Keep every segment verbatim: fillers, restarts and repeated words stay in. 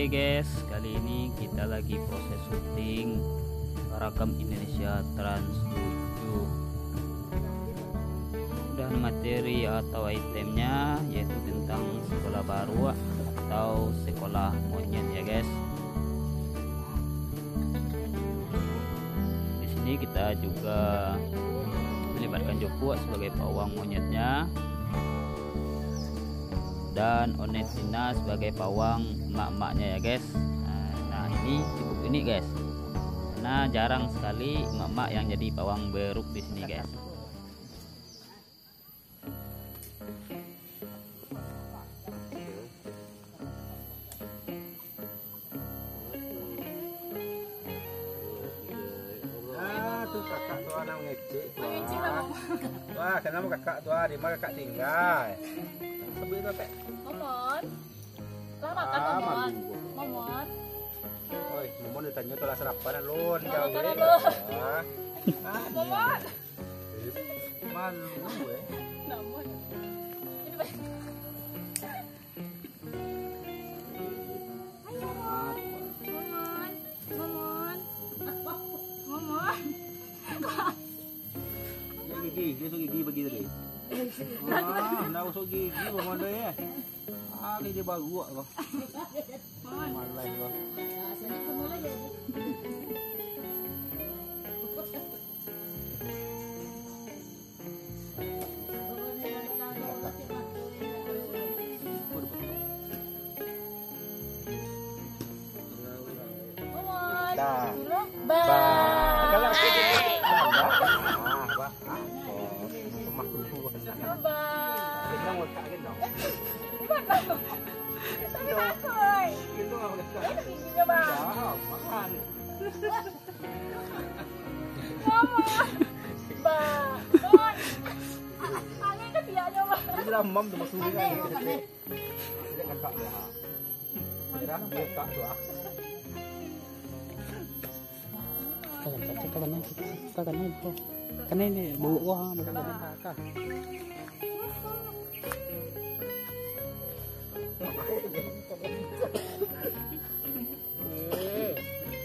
Guys, kali ini kita lagi proses syuting Ragam Indonesia Trans tujuh. Dan materi atau itemnya yaitu tentang sekolah baruak atau sekolah monyet ya guys. Di sini kita juga melibatkan Jopuak sebagai pawang monyetnya dan Onesina sebagai pawang emak-emaknya ya guys. Nah, nah, ini cukup unik guys. Karena jarang sekali emak-emak yang jadi pawang beruk di sini guys. Ah, tu kakak tu anak mengecek tu. Mengecek lah, ah. Mama. Wah, kenapa kakak tu, ah? Di mana kakak tinggal? Sebut tu, Kak. Momon. Lah makan, ah, Momon. Malu. Momon. Oi, Momon ditanyo tu lah sarapan, alun. Lah makan, alun. Ah. Ah, Momon. Malu, eh. Momon. Ini, Bang. Ayo, Momon. Momon. Momon. Momon. Dia gigi, dia gosok gigi pagi tadi. Ah, nak gosok gigi, Momon dah ya. Ah, ni dia baruak kau. Momon. Malas kau. Dah. Ba. Kalau aku jadi, ah, ba. Ah, oh. Rumah dulu. Ba. Kita mau tak kenal. Tapi takut. Itu nggak boleh. Itu giginya, Bang. Ba, makan. Mama. Ba. Bang. Angin kan biaknya, Bang. Dia dah mam tu masuk. Pandai, pandai. Dia kan tak boleh. Dia dah boleh tak tu, ah. Kalau tak, kalau naik, kalau naik, kau. Karena ini bau gua, ha, bau gua.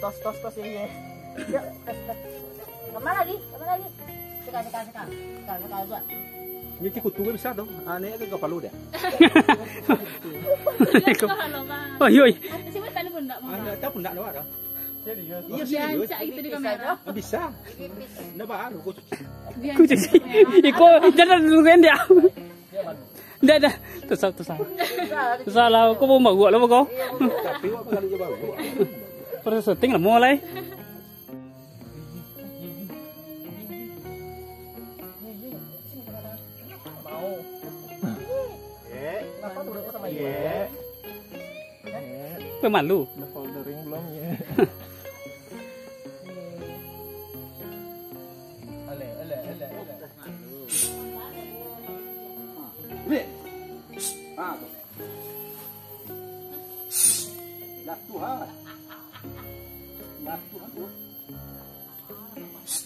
Tos, tos, tos, ini. Yuk, tos, tos. Tambah lagi, tambah lagi. Sekarang, sekarang, sekarang. Sekarang, sekarang, dua. Ini cikutu bisa tu. Ah, ni ke kepala dia. Oh, yoi. Masih bukan pun tak mau. Ah, tak pun tak ada. Serius? Iya, serius. Bisa. Ndak baru kau cuci. Kau cuci. Iko jangan dulu kan dia. Ndak, ndak. Tusah, tusah. Tusah lah, kau mau bawa lah kau. Tapi awak kali je baru. Proses syuting lah mulai. Eh. Kenapa tu sama dia? Pemalu. Udah ordering belum ya? Ale, ale, ale, ale. Weh. Ah, tu. Lah tu, ha. Lah tu, ha, tu.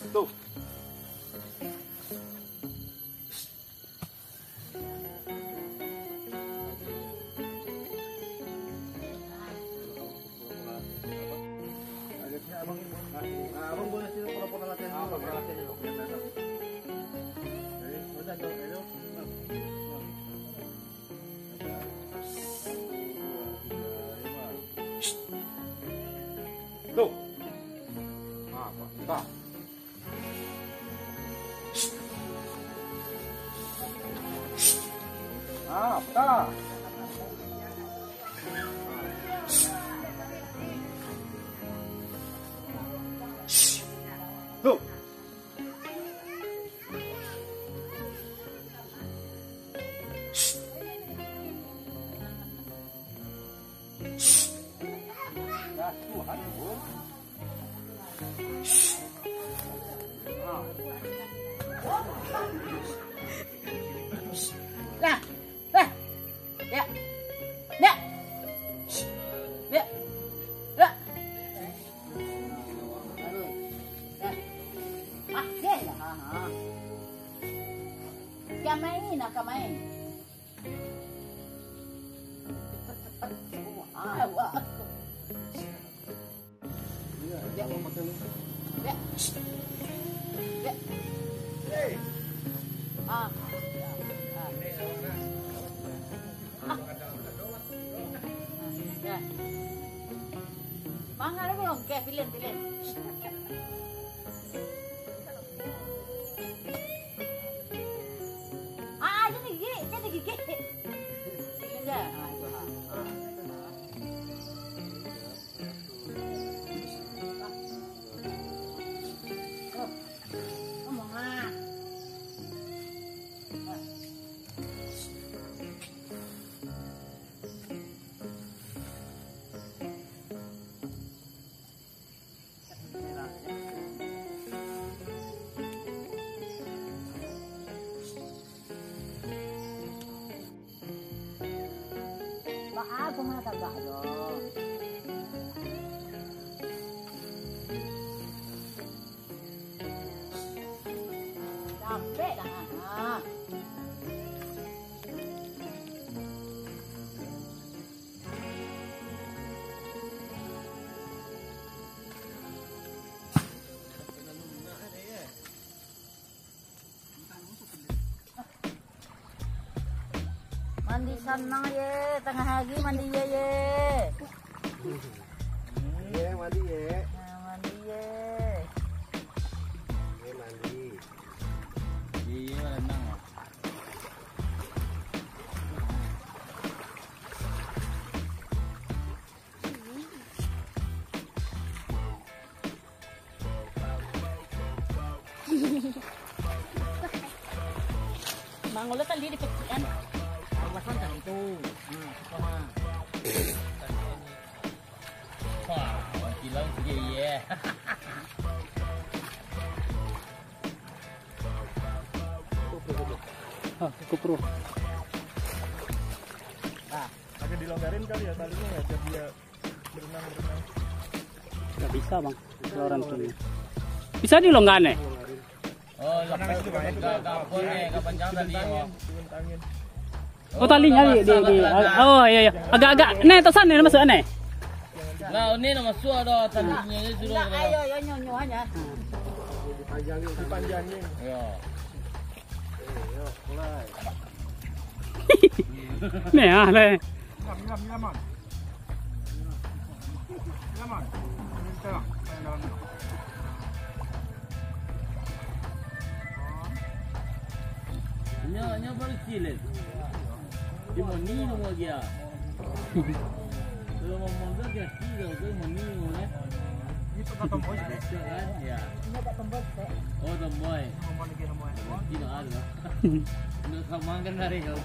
Tu. Tuh. Nah, Pak. Nah. Ah, peta. Tuh. Dah, Tuhan, Tuhan. Lah, lah. Ya. Ya. Ya. Ya. Ah, ya, ya. Ha, ha. Ka main, nah, ka main. Cepet, cepet. Ah, wah. Ah. Ah. Ah, ya. Mangga dulu, oke, pilih, pilih. Ah, jadi gigi, jadi gigi. Pilih aja. Ah, itu, ah. Ah. Baa kau mana tagak jo? Capek dah, ha. Mandi sanang ye, tangah hari mandi ye, ye. Ye, mandi ye. Nah, mandi ye. Ye, mandi. Ye, ye, renang. Mang, ulah tali dipecikan. Awasan tali tu. Hmm, suka mah. Wah, kilang sige ye. Ah, cukup, bro. Nah, agak dilonggarin kali ya talinya ya, biar dia berenang-berenang. Nggak bisa, Bang. Kalau orang tuh. Bisa dilonggarin, eh? Oh, lepas itu, Bang. Nggak, nggak boleh, nggak panjang tali, Bang. Oh, talinya di, di, di, oh, iya, iya. Agak-agak, nih, atas sana, masuk, nih. Lah, ini nak masuk ada talinya, dia suruh. Enggak, ayo, ayo, nyo, nyo aja. Dipanjangin, dipanjangin. Iya. Nih, ah, leh. Ngam, ngam, ngam, man. Ngam, man. Ini tengah, paling dalam. Nyo, nyo baru cilik. Di moni nomor dia. Kalau ngomong tu, dia tiga tu moni nomor, eh. Ini tempat tomboy, kan? Ya. Ini tempat tomboy, Cek. Oh, tomboy. Ngomong lagi nomor. Tidak ada. Untuk sama kan dari kau.